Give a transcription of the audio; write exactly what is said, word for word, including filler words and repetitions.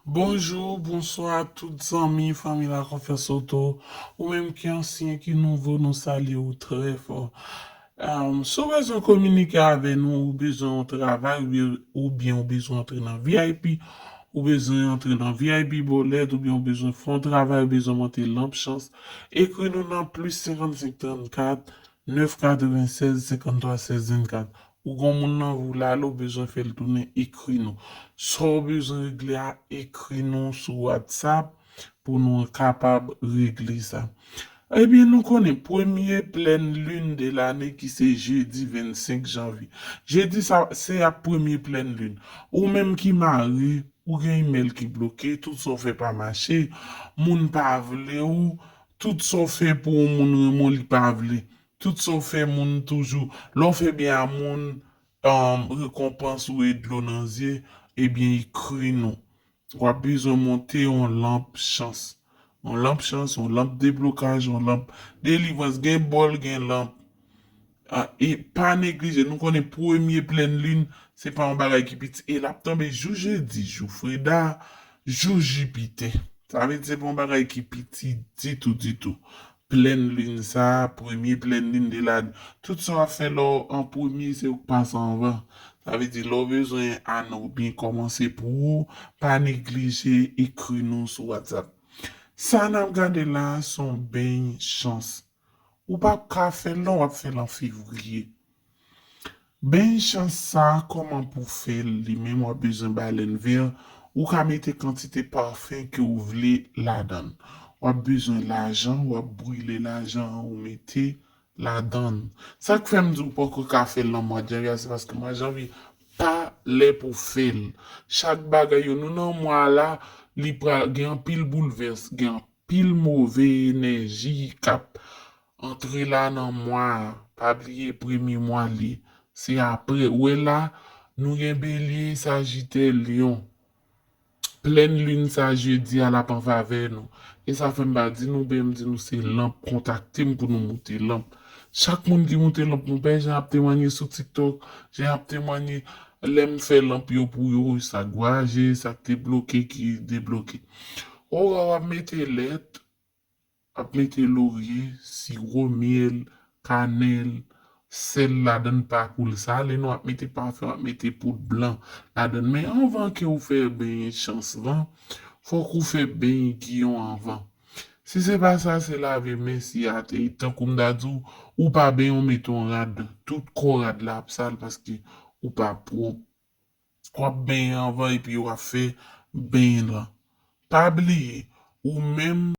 Bonjou, bonswa tout zanmi, fanmi La Confiance Auto. Ou menm ki ansyen, ki nouvo, nou salye w trè fò. Um, si w bezwen kominike avè nou, ou bezwen yon travay, oubyen, oubyen ou bezwen antre nan V I P, ou bezwen antre nan V I P Bòlèt, oubyen ou bezwen fè yon travay, ou bezwen monte lanp chans, ekri nou nan plis senkannsenk trannkat, nèf katrevennsèz senkanntwa sèz vennkat. Ou gon moun nan vi w la, lè w bezwen fè l tounen, ekri nou. Sa w bezwen regle a, ekri nou sou WhatsApp pou nou kapab regle sa. Ebyen, nou konnen premye plèn lin de lane ki se jedi vennsenk janvye. Jedi sa, se ap premye plèn lin. Ou menm ki mare, ou gen imèl ki bloke, tout sa w fè pa mache, moun pa vle w, tout sa w fè pou yon moun renmen w, li pa vle. Tout sa w fè moun toujou, lè w fè byen a moun, um, rekonpans ou e dlo nan zye, ebyen, ekri nou. W ap bezwen monte yon lanp chans. Yon lanp chans, yon lanp deblokaj, yon lanp delivrans. Gen bòl, gen lanp. Ah, e pa neglije, nou konnen premye plèn lin, se pa yon bagay ki piti. E l ap tonbe jou jedi, jou freda, jou Jipitè. Sa vle di se pa yon bagay ki piti ditou, ditou. Plèn lin sa, premye plèn lin de lane. Tout sa w ap fè lè w an premye, se ou k pase anvan. Sa vle di lè w bezwen ane w byen kòmanse pou ou, pa neglije ekri nou sou WhatsApp. Sa n ap gade la a, se yon beny chans. Ou p ap ka fè l non, w ap fè l an fevriye. Beny chans sa, kòman pou fè l li menm, w ap bezwen balèn vè, ou ka mete kantite pafen ke w vle ladan l. W ap bezwen lajan, w ap brile lajan an, ou mete ladan l. Sa k fè m di w poko ka fè l nan mwa janvye a, se paske mwa janvye pa lè pou fè l. Chak bagay yo, nou nan mwa la, li pral gen anpil boulvès, gen anpil move enèji k ap antre la nan mwa a. Pa bliye premye mwa li. Se apre. Ou wè la, nou gen Belye, Sajitè, Lyon. Plèn lin sa jedi a l ap an favè nou. E sa fè m pa di nou byen, m di nou se lanp, kontakte m pou nou moute lanp. Chak moun ki moute lanp nou pè, jan ap temwanye sou TikTok, jan ap temwanye lè m fè lanp yo pou yo, sa k vwayaje, sa k te bloke, ki debloke. Ora w ap mete lèt, ap mete lorye, siwo, myèl, kanèl, sèl ladan l, pa kou l sale, non, ap mete pafen, ap mete poud blan ladan l. Men anvan ke w fè beny chans lan, fòk ou fè beny giyon anvan. Si se pa sa, se lave men, siye atè. E tankou m ta di w, ou pa benyen, w mete yon rad, tout kò rad la ap sal paske ou pa pwòp. W ap benyen anvan epi w ap fè beny lan. Pa bliye, ou menm